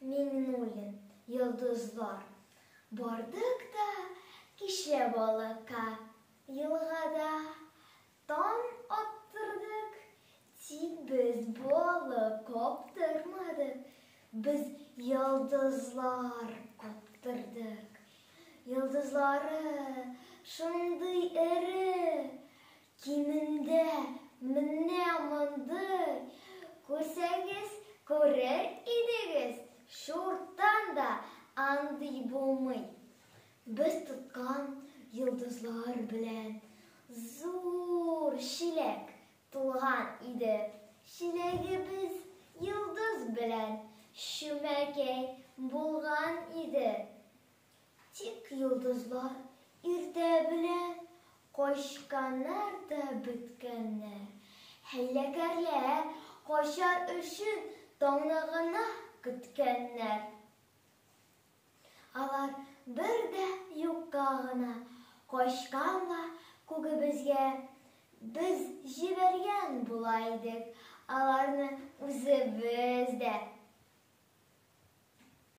Миңнуллин, Йолдызлар. Бардык та кичә балыкка, Елгада таң аттырдык. Тик без балык каптырмадык, Без йолдызлар каптырдык. Йолдызлары шундый эре, Кимендә менә мондый, Күрсәгез, күрер идегез, Чуртан да андый булмый. Без тоткан йолдызлар белән Зур чиләк тулган иде. Чиләгебез йолдыз белән Чүмәкәй булган иде. Тик йолдызлар иртә белән Качканнар да беткәннәр. Хәйләкәрләр качар өчен Таңны гына көткәннәр. Алар бер дә юкка гына Качкан ла күгебезгә. Без җибәргән була идек Аларны үзебез дә.